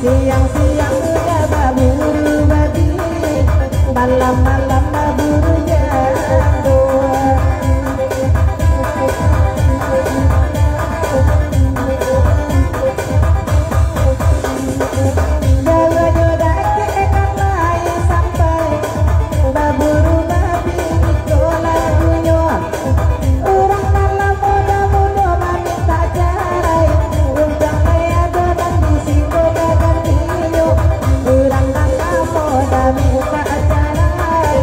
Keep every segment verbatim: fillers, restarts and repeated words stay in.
Siang-siang udah baburu babi, malam-malam baburu jando. Jalanyo dakek nan lain sampai, baburu babi iko lagunyo. Urang nan lamo damudo mamintak carai, untuang lai ado nan di siko ka gantinyo. Urang nan lamo damudo mamintak carai,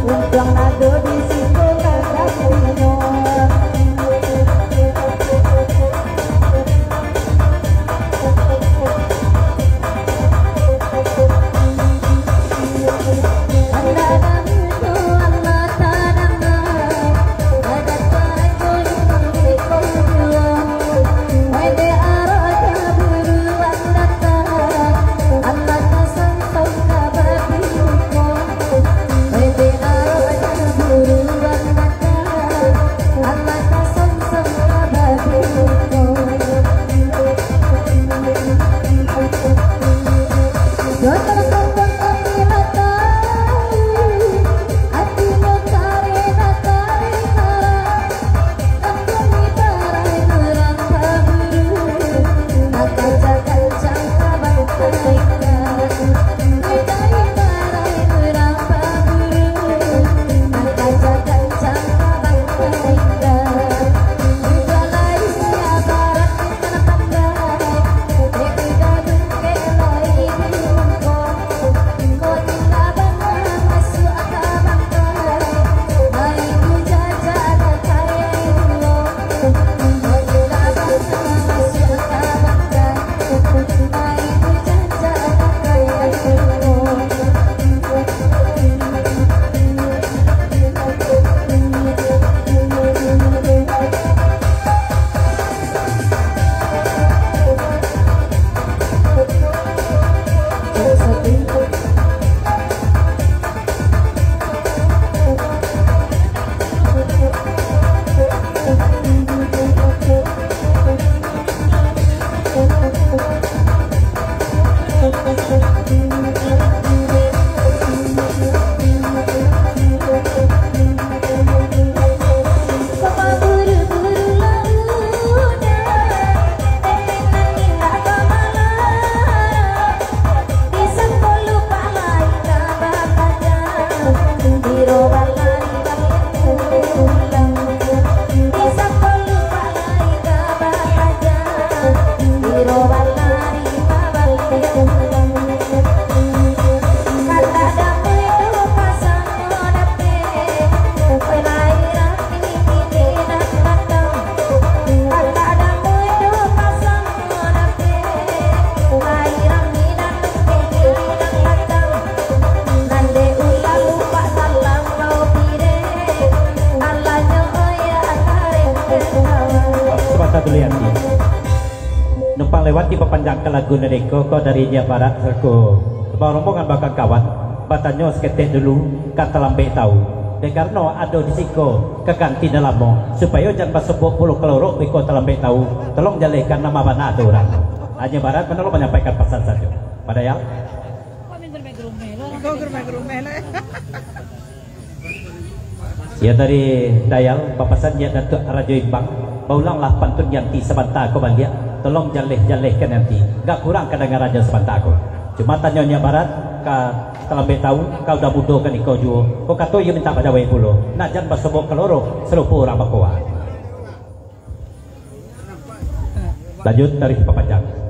untuang ado di siko ka gantinyo. Sabanta dulu, Yati. Numpang lewat dipapanjangkan lagu nan iko ko dari India Barat, selaku rombongan bakawan-kawan, batanyo saketek dulu, ka talambek tawu. Dek karano ado di siko ka ganti nan lamo, supayo jan basobok pulo kalorok iko talambek tawu, tolong jalehkan nan ma bana tu urang. India Barat, mano lo manyampaikan pasan sajo. Pada ya? Kau gerumah-gerumah lah. Yo, dari Dayal, bapasan Nyiak Datuak Rajo Imbang, baulanglah pantun Yanti sabanta ko baliak, tolong jaleh-jalehkan Yanti, agak kurang kadangarannyo sabanta ko. Cuma tanyo Nyiak Barat, ka talambek tawu, ka udah mudo kan iko juo, ko kato iyo mintak bajawek pulo, nak jan basobok kaloro, sarupo urang bakoa. Lanjut, taruih dipapanjang.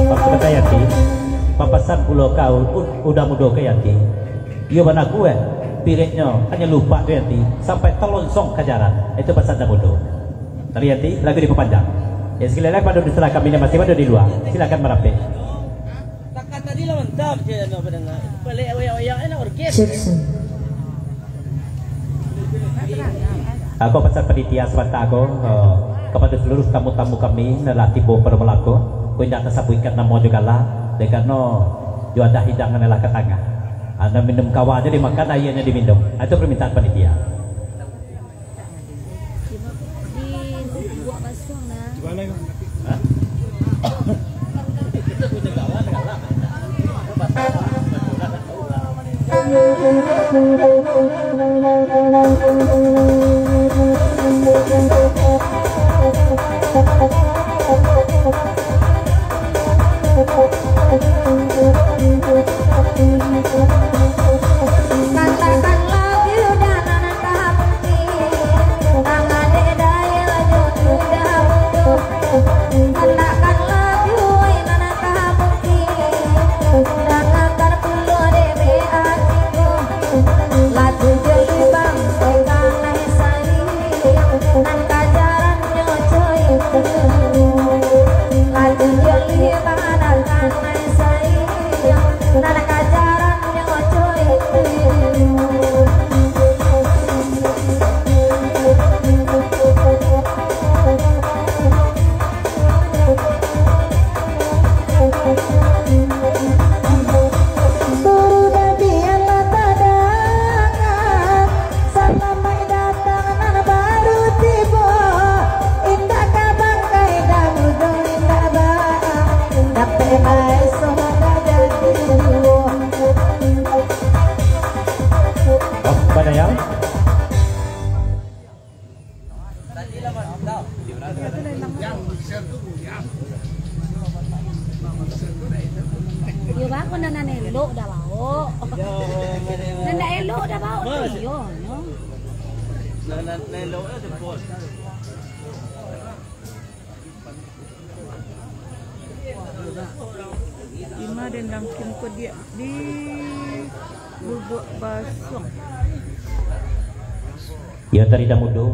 Waktu kata Yanti, papasan pulo kau u-, udah mudo ka Yanti. Iyo bana kuaik, pireknyo hanyo lupak tu Yanti, sampai talonsong ka jaran. Itu pasan dah mudo. Tadi Yanti, lagu dipapanjang. Ya, sekali lagi pado di salah kami nan masih pado di lua, silakan marapek. Takan tadi lah mantap je, anu, apa dengar. Balik oyak-oyak, enak orkes. Jackson. Ako pasan panitia sabanta ko, eh, kapado saluruh tamu-tamu kami nan lah tibo pado malam ko, ko indak tasabuikkan namo jo gala, dek karano jo adah hidangan nan lah ka tangah. Ah, nan minum kawa jo dimakan, aianyo diminum. Ah, itu permintaan panitia. Di buah basuang nah. Salamaik datang nan baru tibo, indak ka bangkai damudo indak ba, dapek bae soh ka jadi duo. Oh, pada ya. Yo, bako nan elok dah baok. Nan ndak elok dah baok tu, iyo, no. Ima den langkin ko diak di bubuk basuang. Yo, tadi dah mudo.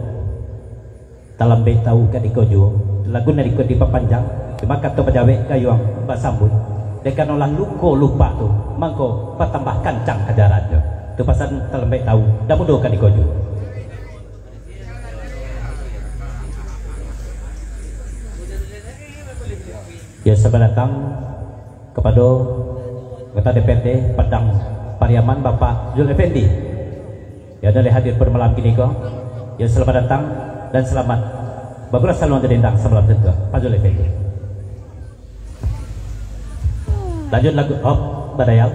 Talambek tawu ka iko juo, lagu nan iko dipapanjang, cuma kato bajawek gayuang basambuik. Dek karano lah luko lupak tu, mangko batambah kancang kajaran tu. Tu pasan talambek tawu, dah mudo ka iko juo. Yo, selamat datang kapado Anggota D P R D Padang Pariaman, Bapak Zul Effendi. Yo, nan lah hadir pado malam kini ko. Yo, selamat datang dan selamat bagulah saluang jo dendang samalam tu, Pak Zul Effendi. Lanjut lagu, hop, badayal.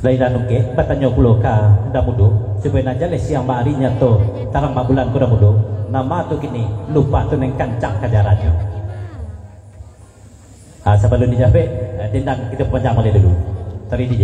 Dari Danungkek, batanyo pulo ka Damudo, supayo nan jaleh siang bak ari, nyato tarang bak bulan ko Damudo, nan ma tu kini lupa tu nan kancang kajarannyo. Ah, sabalun dijawek, eh, dendang kito panjang baliak dulu. Tari D J.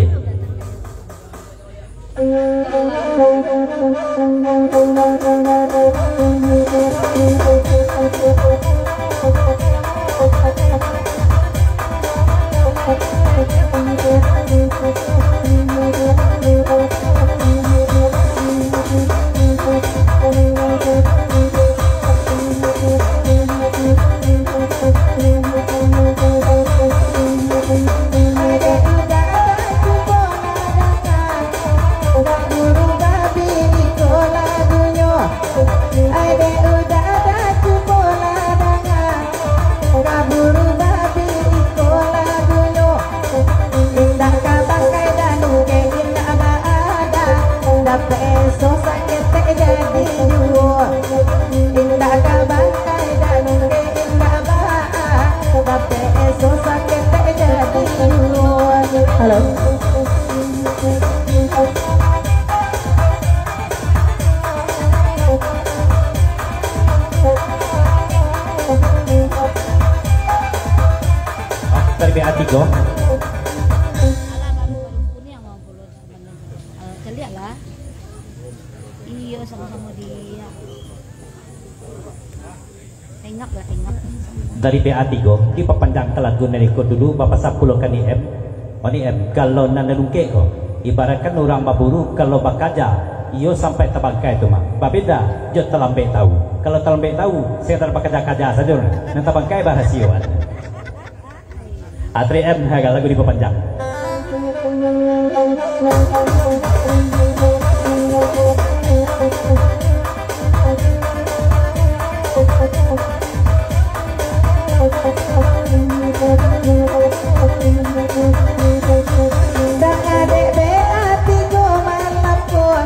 Kaburu babi iko lagunyo, indak ka bangkai danungkek indak baa, dapek eso saketek jadi juo. Indak ka bangkai danungkek indak baa, dapek eso saketek jadi juo. Halo. Dari B A tigo. Alah, baru, baru kuning, abang, pulo. Eh, caliak lah. Iyo, samo-samo dia. Tengok lah, tengok. Dari B A tigo, dipapanjang ka lagu nan iko dulu, bapasan pulo ka Ni M. Oh, Ni M, kalau nan danungkek ko, ibaratkan urang baburu, kalau bakaja, iyo sampai tabangkai tu mah. Babeda jo talambek tawu. Kalau talambek tawu, sakadar bakaja-kaja sajo, nan tabangkai barasioan. Atri M, ha, lagu dipapanjang. Dang adek be ati ko malam ko,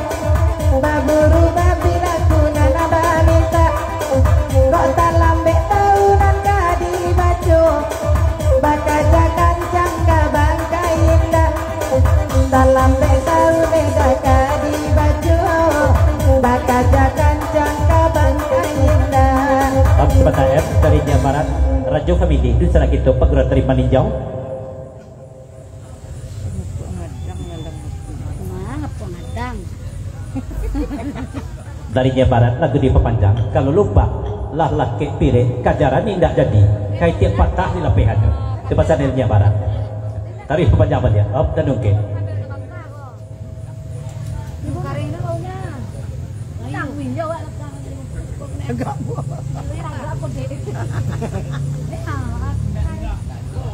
baburu babi lagu nan bamintak. Kok talambek tawu nan ka dibaco, bakaja kancang ka bangkai indak. Talambek tawu nan ka dibaco, bakaja kancang ka bangkai indak. Om Sabata M dari Jawa Barat, Rajo Family, dusanak kito, paguruan dari Maninjau. Mangapa ngadang? Dari Jawa Barat lagu dipapanjang, kalau lupa, lah lakek pirek, kajaran indak jadi, kaitiak patah di lapehannyo. Itu pasan dari Jawa Barat. Tari papanjang baliak, op, danungkek.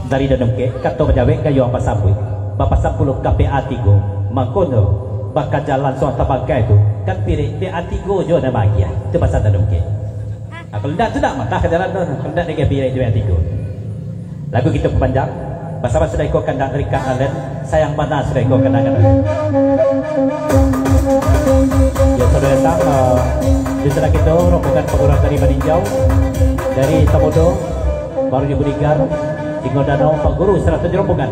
Dari danungkek, kato bajawek gayuang basambuik, bapasan pulo ka B A tigo, mangkonyo bakaja lansuang tabangkai tu, kan pirek B A tigo jo nan baagiah, tu pasan danungkek. Ah, kalau ndak tu ndak, matah ka jalan tu, kalau ndak dikeh pirek jo B A tigo. Lagu kito papanjang, basamo sudah iko kandak dari Kak Alen, sayang bana sudah iko kandak-kandak. Yo, sudah datang, eh, di sana kito, rombongan paguruan dari Maninjau, dari Tamudo, Baru di Budigar, Tinggo Danau, Pak Guru, sarato jo rombongan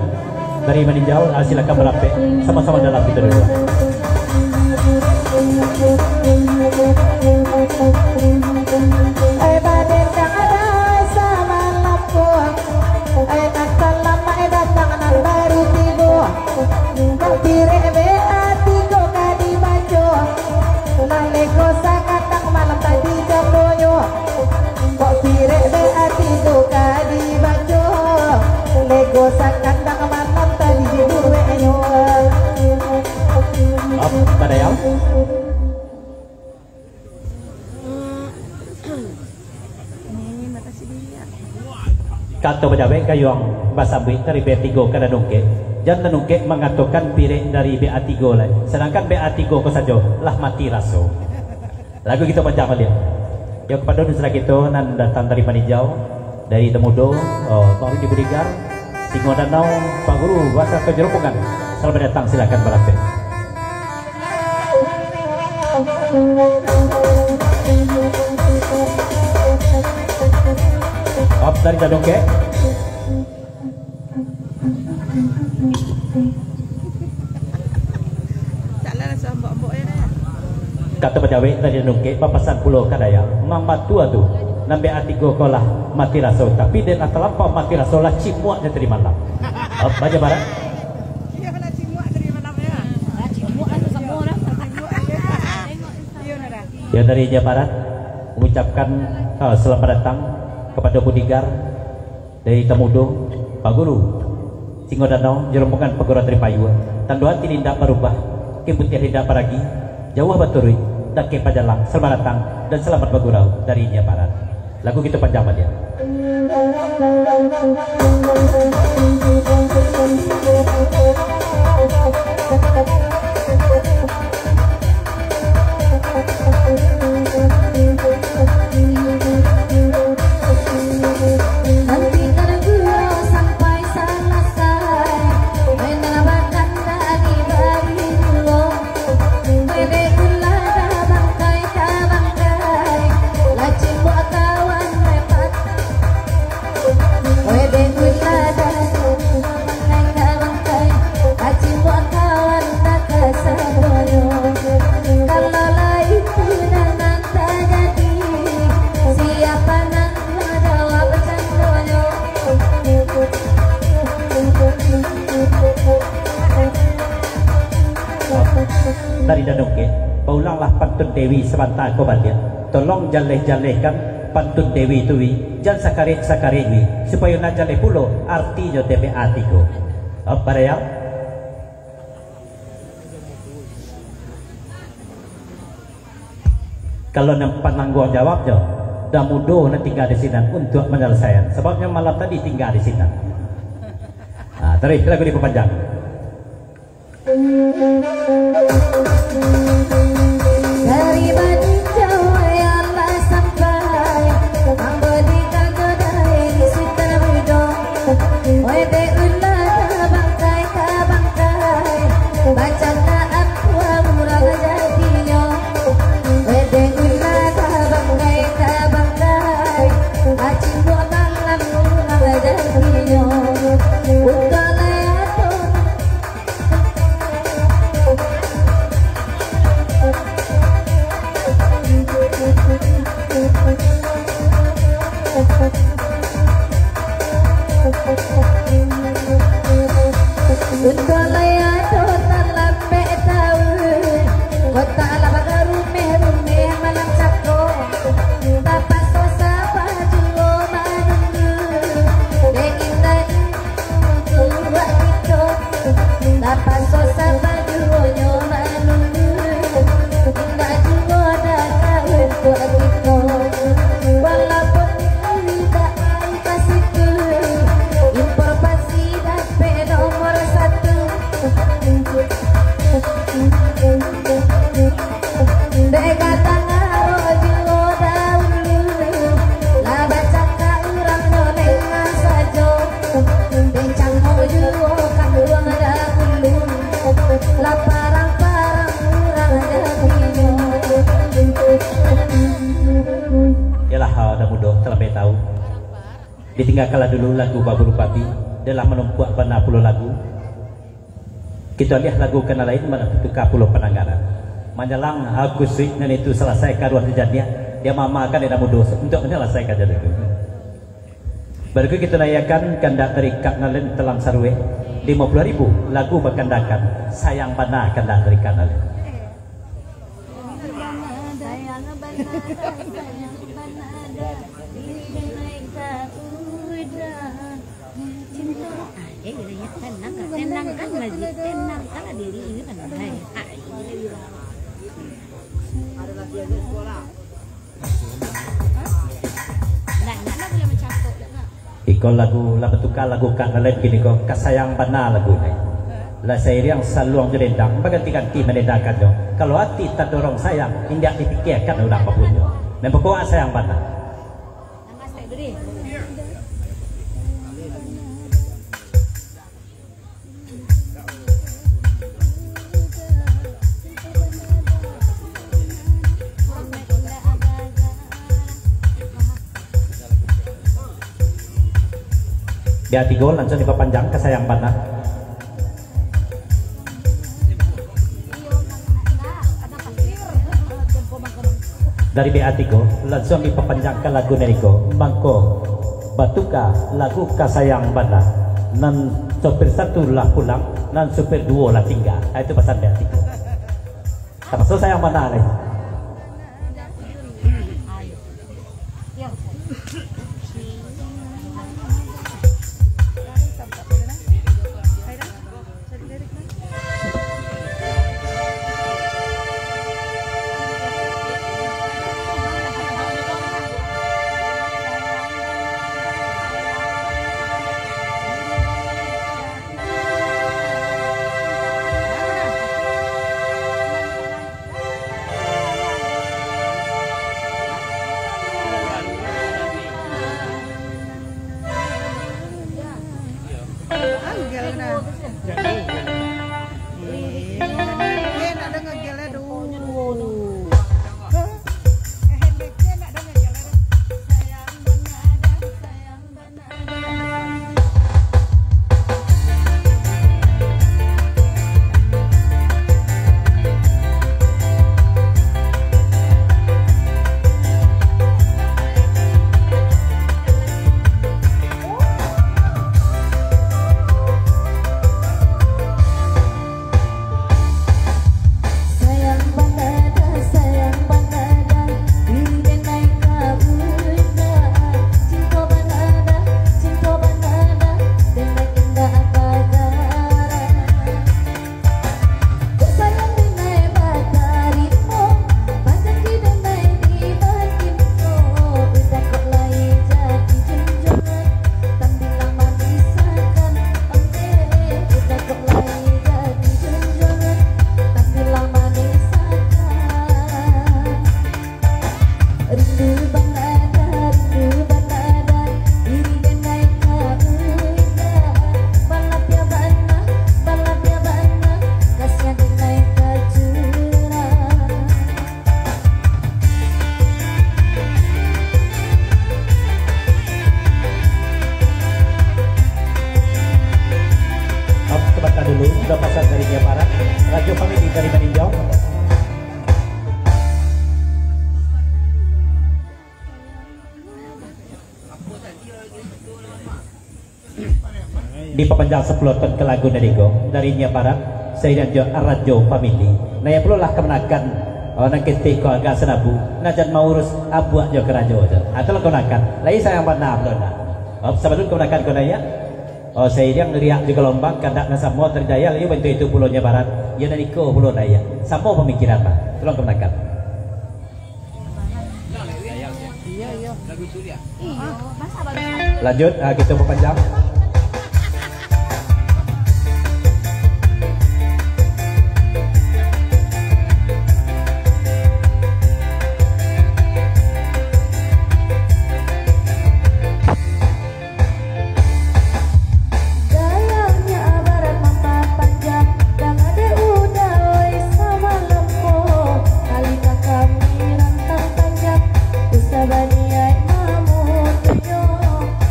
dari Maninjau, ah, silakan barapek, samo-samo dalam kito dulu. Ai, baden ka ado samalam ko. Ai, nan salamak datang nan baru tibo. Kok pirek be ati ko ka dibaco. Lah lego sakatang malam tadi jamonyo. Kok pirek be ati ko ka dibaco. Lego sakatang malam tadi jamonyo. Up, Badayau. Kato bajawek gayuang basambuik dari B tigo ka danungkek. Jan danungkek mangatokan pirek dari B tigo lai. Sadangkan B tigo ko sajo lah mati raso. Lagu kito pancang baliak. Yo, kapado dusanak kito nan datang dari Maninjau, dari Tamudo, oh, Bang Rudi Budigar, Tinggo Danau, Pak Guru, Wasa Kajeropongan. Selamat datang, silakan barapek. Op dari Dadongkek. Kato bajawek dari Nungkek, bapasan pulo ka Dayak, "Mambatu tu, nambek ati go ko lah mati raso, tapi dek lah talampau mati raso lah cimuak nyo tadi malam." Bajawek Barat. Iyo, lah cimuak tadi malam, yo. Lah cimuak tu samo lah. Cimuak, iyo. Iyo, nah, dah. Yo, dari Jawa Barat, mengucapkan, eh, selamat datang kepada Budigar dari Tamudo, Pak Guru, Singo Danau, jo rombongan paguruan dari Payua. Tando ati indak barubah, kain putiah indak baragi, jauah baturuik, dakek pajalang, selamat datang dan selamat bagurau dari India Barat. Lagu kito panjang baliak. Nanti kalau guru sampai salasai, main dalam makan dari bayi dulu. Bebek gula dah bangkai ka bangkai, lah cimuak kawan repat. Weh, dek gula dah bangkai ka bangkai, lah cimuak kawan dah ka sadonyo. Kalau lah itu nan tajadi, siapa nan manjawab candonyo? Dari Danau Kek, baulanglah pantun Dewi sabanta ko baliak. Tolong jaleh-jalehkan pantun Dewi tu, Wi. Jan sakarek-sakarek, Wi, supayo nak jaleh pulo artinyo T P A tigo. Apa dia? Kalau nan panangguang jawabnyo, Damudo nan tingga di sinan untuak manyalasaian. Sababnyo malam tadi tingga di sinan. Nah, taruih lagu dipapanjang. Dari Baninjau, weh, alah sampai, ambo di Kagodai, di Sutan Mudo. Weh, dek ulah dah bangkai ka bangkai, bacakak ampua urang jadinyo. Weh, dek ulah dah bangkai ka bangkai, bacimbok malam urang jadinyo. Untuak lai ado Untuak lai ado talapek taun, kota lah bagarumeh-rumeh malam cako. Tapaso saba juo manunggu, dek indak Tapaso sabaduonyo manunggu, indak juo danga untuak kito. Walaupun indak ai ka situ, impor pasti dapek nomor satu. Dek gadang arok juo dahulu, lah bacakak urang nyo lengah sajo. Dek cangok juo kanduang dahulu, lah parang-parang urang jadinyo. Yalah, ha, Damudo, talabih tahu. Ditinggakanlah dulu lagu Babulu Pati, dek lah manumpuak bana pulo lagu. Kito aliah lagu ka nan lain, mambatuka pulo pandangaran. Manjalang akusuik nan itu salasai karuah dijaniah, diamamakan dek Damudo untuak manyalasaikan jadwal itu. Barikut kito naiakan kandak dari Kak Nalen Talang Sarueh, limo puluah ribu, lagu bakandakan Sayang Bana kandak dari Kak Nalen. Cinta. Ah, eh, ya, tenang, Kak. Tenangkanlah di-, tenangkanlah diri ini kan. Hai, hai. Ada lagi yang sekolah. Hah? Nah, nak lah boleh mencakup dah, Kak. Iko lagu, lah batuka lagu Kak Nalen kini ko, ka sayang bana lagu ni. Lah sairiang saluang jo dendang, baganti-ganti mandendangkannyo. Kalau ati tadorong sayang, indak dipikiakan urang bapunyo. Nan pokok sayang bana. Di ati gol langsung dipapanjang ka sayang bana. Dari B A tigo, lansuang dipapanjangkan lagu nan iko, mangko batuka lagu ka Sayang Bana, nan sopir satu lah pulang, nan sopir duo lah tingga. Ah, itu pasan B A tigo. Tamaso Sayang Bana lai. Anggel nah. Eh, nak dengar gel dulu. Eh, nak dengar gel. Sayang bana dah, sayang bana dah, diri den naiak ka undangan. Cinto bana dah, cinto bana dah, den naiak indak bagarak. Kok sayang den naiak batarimo, pajanji den naiak di batin ko. Udah kok lai jadi junjuangan, tampilan manisakan. Ondeh, udah kok lai jadi junjuangan, tampilan manisakan. Rindu bana dah, rindu bana dah, diri den naiak ka undangan. Balapia bana, balapia bana, kasian den naiak ka jurang. Om, sabanta dulu, sudah pasan dari Nia Barat, Rajo Family dari Maninjau. Dipapanjang sapuluah ton ka lagu nan iko, dari Nia Barat, sairiang jo Rajo Family. Nah, iyo pulo lah kamanakan, oh, nan ketek ko agak sanabu, nan jan maurus abuak jo karajo jo. Atau lah kamanakan, lai sayang bana pulo nah. Oh, sabalun kamanakan ko nah, iyo. Oh, sairiang riak jo galombang, kandak nan samo, tari Dayal, iyo bantuak itu pulo Nia Barat, iyo nan iko pulo nah, iyo. Samo pamikiran lah, tolong kamanakan. Lanjut, ah, kita perpanjang. Dalamnyo abaran mampapanjang, danga dek uda oi samalam ko. Tali ka kami rantang panjang, usah baniaik mamutuihnyo.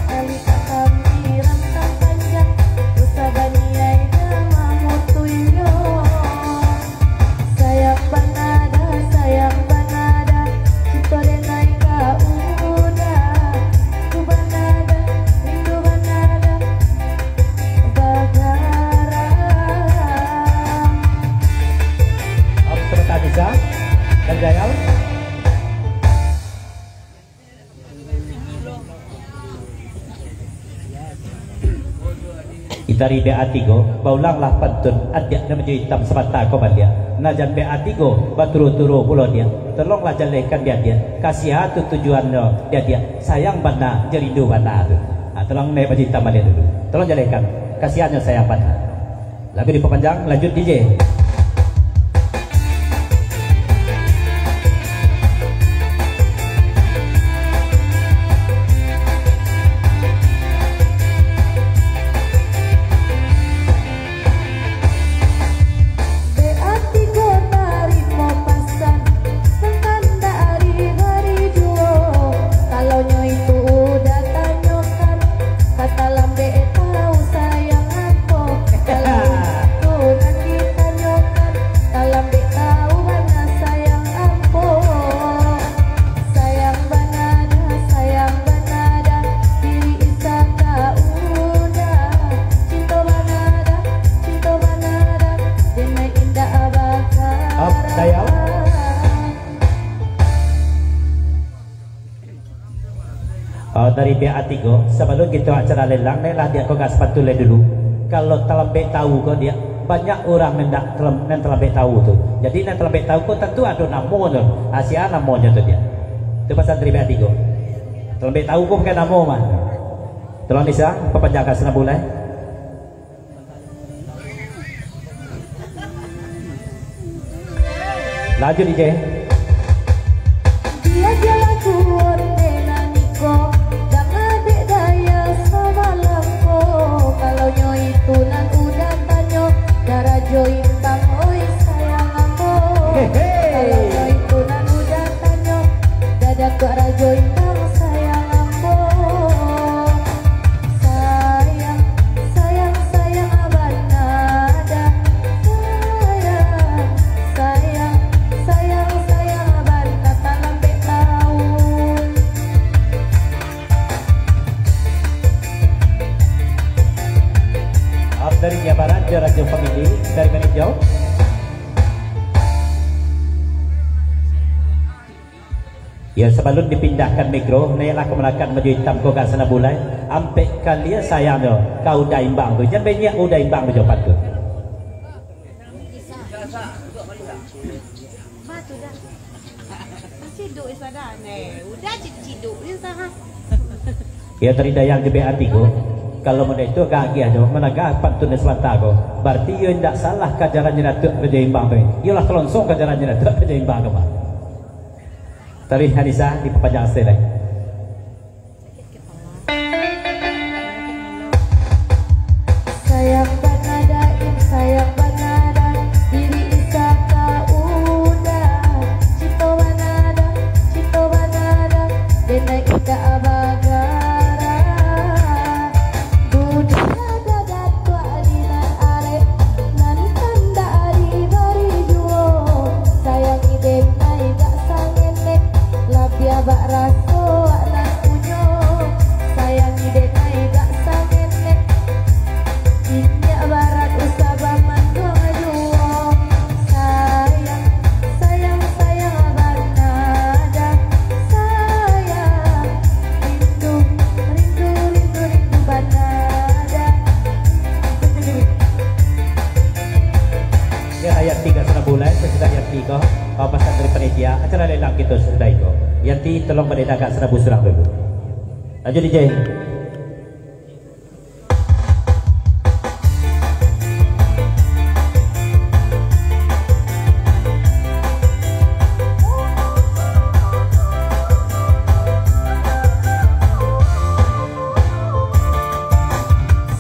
Tali ka kami rantang panjang, usah baniaik dah mamutuihnyo. Sayang bana dah, sayang bana dah, cinto den naiak ka uda. Rindu bana dah, rindu bana dah, bagarak. Om, sabanta bisa, Kang Jayal. Dari B A tigo, baulanglah pantun, adiak nan baju itam sabanta ko baliak. Nah, jan B A tigo baturu-turu pulo diak. Tolonglah jalehkan di adiak, ka sia tu tujuannyo di adiak, sayang bana jo rindu bana tu. Ha, tolong naiak baju itam baliak dulu. Tolong jalehkan, kasiannyo sayang bana. Lagu dipapanjang, lanjut D J. Berarti ko tarimo pasan, nan kandak dibari juo. Kalau nyo itu uda tanyokan, ka talambek tau sayang ako. Kalau itu nan ditanyo, Oh, dari pihak A tigo, sabalun kito acara lelang, nailah diak ko gas pantun lai dulu. Kalau talambek tahu ko diak, banyak urang nan dak talam-, nan talambek tahu tu. Jadi nan talambek tahu ko tantu ado namonyo. Ah, sia namonyo tu diak. Tu pasan dari pihak A tigo. Talambek tahu ko bukan namo mah. Tolong Nisa, papanjangkan sanabulai. Lanjut, D J. Dia jalan turun dengan iko, jangan dek gaya samalam ko. Kalau nyo itu nan udah tanyo, darajo intang, oi sayang ambo. Hehe. Kalau nyo itu nan udah tanyo, dah dapek rajo intang, sayang ambo. Sayang, sayang, sayang bana dah. Sayang, sayang, sayang, sayang bana talambek tahu. Maaf dari Jawa Barat, Rajo Family, dari Maninjau. Yo, sabalun dipindahkan mikro, naiaklah kamanakan baju itam ko ka sanabulai. Ampek kali yo sayangnyo ka Uda Imbang tu. Jan banyak Uda Imbang tu jawapan tu. Ba tu dah. Ciduk Isa dah, neh. Udah cid-, ciduk ni sah. Yo, tadi dayang jebek ati ko. Kalau model itu agak agiah jo, managah pantun di salanta ko. Barati yo indak salah ka jalan nyo Datuak Rajo Imbang tu. Iyolah kalonsong ka jalan nyo Datuak Rajo Imbang ko, Pak. Taruih Anisa dipapanjang ase lai. Sayang bana dah, im, sayang bana dah, diri Isa ka Uda. Cinto bana dah, cinto bana dah, denai indak bagara. Duduaklah Datuak di nan arek, nan kandak dibari juo. Sayangi denai gak sangenek, labiah bak raso wak nan punyo. Sayangi denai gak sangenek, indak barat usah bamanduang juo. Sayang, sayang, sayang bana dah. Sayang, rindu, rindu, rindu, rindu bana dah. Yo, Yanti ka sanabulai, sasudah Yanti ko, pasan dari panitia, acara lelang kito sasudah iko. Yanti, tolong baliak dagak sanabu surang dulu. Lanjut, D J.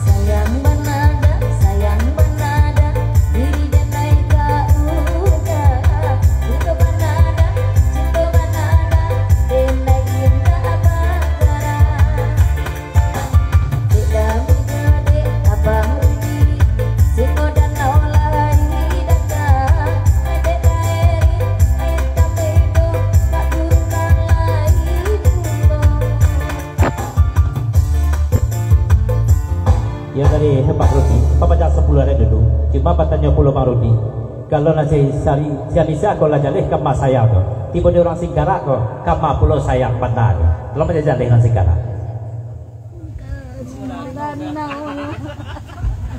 Sayang bana dah, sayang bana dah, diri denai ka Uda. Cinto bana dah, cinto bana dah, denai indak bagara. Dek Daminyo, dek Abang Rudi, Singo Danau lai datang. Dek Daeri, Ayah Tapedo, Pak Guru kan lai pulo. Yo, dari Bang Rudi, papanjang sapuluah ari dulu. Cuma batanyo pulo Bang Rudi, kalau nan si, si Anisa ko lah jaleh kama sayang tu, tibo di urang Singkarak ko, kama pulo sayang bana tu. Kalau macam jaleh urang Singkarak.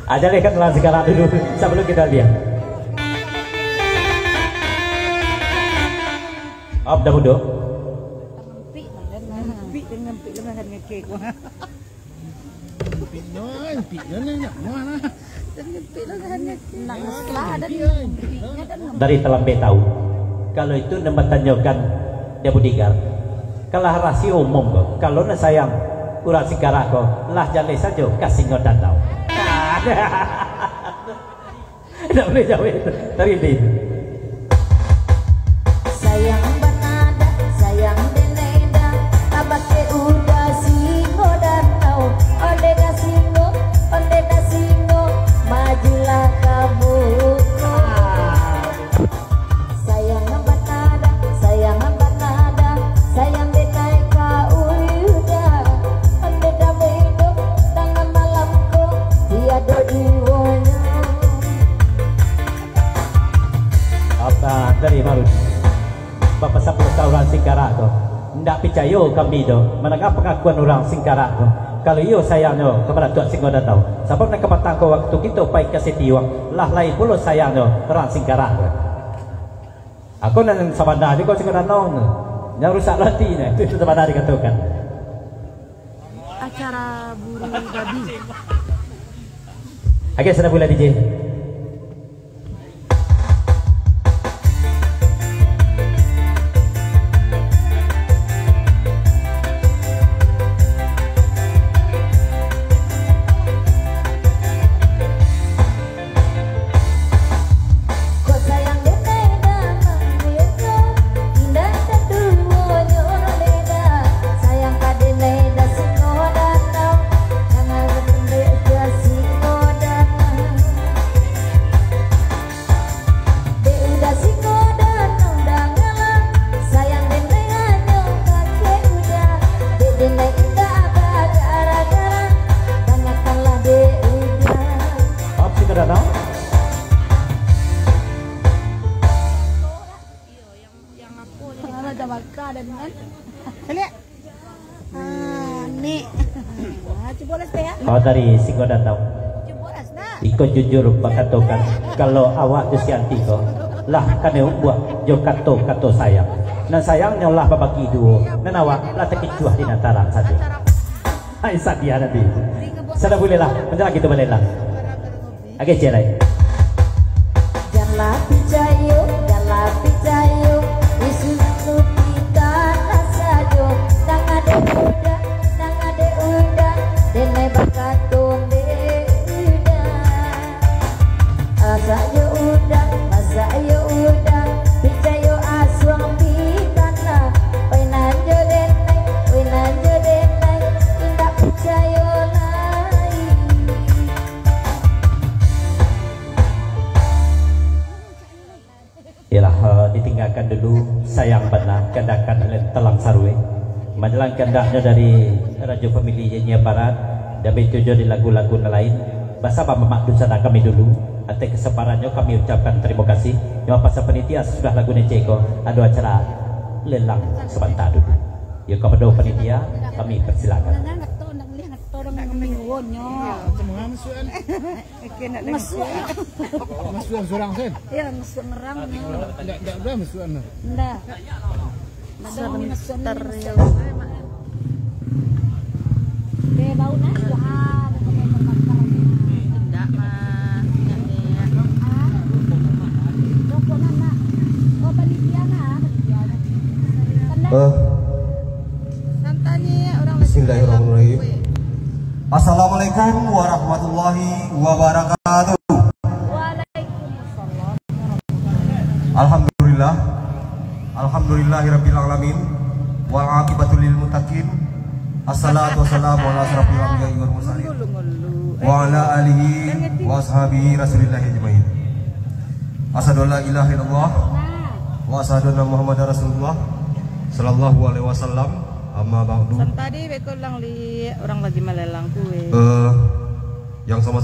Ah, jalehkan urang Singkarak dulu, sabalun kito liek. Op, dah mudo. Ngempik, ngempik, ngempik. Dari talambek tahu. Kalau itu nan batanyokan Dek Budigar. Kalau rasio umum ko, kalau nak sayang urang Singkarak ko, lah jaleh sajo ka Singo Danau. Indak buliah jawek tu. Tarindi. Sayang bana dah, sayang denai dah, tabake Uda Singo Danau. Onde dah Singo, onde dah Singo, majulah ka muko. Sayang bana dah, sayang bana dah, sayang denai ka Uda. Onde dah baiduik dangan malam ko, tiado duonyo. Indak picayo kami doh mandanga pangakuan urang Singkarak tu. Kalau iyo sayangnyo ka Datuak Singgo Danau, sabab nan kapatang ko wakatu kito pai ka Sitiuang, lah lai pulo sayangnyo urang Singkarak tu. Ako nan sabana juo ko Singgo Danau tu. Jan rusak ati nyo, itu, itu sabana dikatokan. Acara buru babi. Oke, sudah mulai D J. Kok sayang denai danang beko, indak taduo nyo leda. Sayang ka denai da Singgo Danau, jangan lembek ka Singgo Danau. Dek uda Singgo Danau dangalah, sayang denai hanyo kakek uda. Dek denai indak bagara-gara, dangakanlah dek uda. Maaf, Singgo Danau. Alah, dah baka dah, kan? Caliak. Ah, ni. Ah, cubo lah, Teh, ya. Oh, dari Singgo Danau. Cubo lah, Sna. Iko jujur bakatokan, kalau awak tu si Anti ko, lah kanai buah jo kato-kato sayang. Nan sayangnyo lah babagi duo, nan awak lah takicuah di nan tarang sajo. Hai, sadia nanti. Sudah buliahlah, manjalang kito baliaklah. Oke, ciek lai. Janlah picayo, janlah picayo, isuak tu kito lah sajo. Nang ado uda, nang ado uda, denai bakato dek uda. Asak yo uda, asak yo uda, picayo asuang pitana. Oi nan jo denai, oi nan jo denai, indak picayo lai. Iyolah, eh, ditinggakan dulu, sayang bana, kandakan alun talang saruwe. Manjalang kandaknyo dari Rajo Famili Janiah Barat, dan baitu juo di lagu-lagu nan lain. Basaba mamak dunsanak kami dulu, ateh kasabarannyo kami ucapkan tarimo kasih. Nyo apa sapanitia, sasudah lagu nan ciek ko, ado acara lelang sabanta dulu. Yo, kapado panitia, kami persilakan. Tolong mingguannya. Oke, nak dengar. Masuak. Masuak surang, Sen? Iya, masuak ngerang. Ndak, ndak, ndak masuak, nah. Ndak. Ndak ada masuak, ndak masuak. Oke, bau, nah. Wah, ada komentar bakar. Ndak, Mas. Ndak, Dek. Ah. Rokok, nah, nah. Oh, panitia, nah. Panitia, nah. Tenang. Eh. Bismillahirrahmanirrahim. Assalamualaikum warahmatullahi wabarakatuh. Alhamdulillah. Alhamdulillahirabbil alamin. Wal aqibatu lil muttaqin. Assalatu wassalamu ala asyrafil anbiya'i wal mursalin. Wa ala alihi wa ashabihi Rasulillahi ajmain. Asyhadu an la ilaha illallah wa asyhadu anna Muhammadar Rasulullah sallallahu alaihi wasallam. Amma ba'du. Santadi beko ulang li, urang lagi malelang kue. Eh, yang sama-sama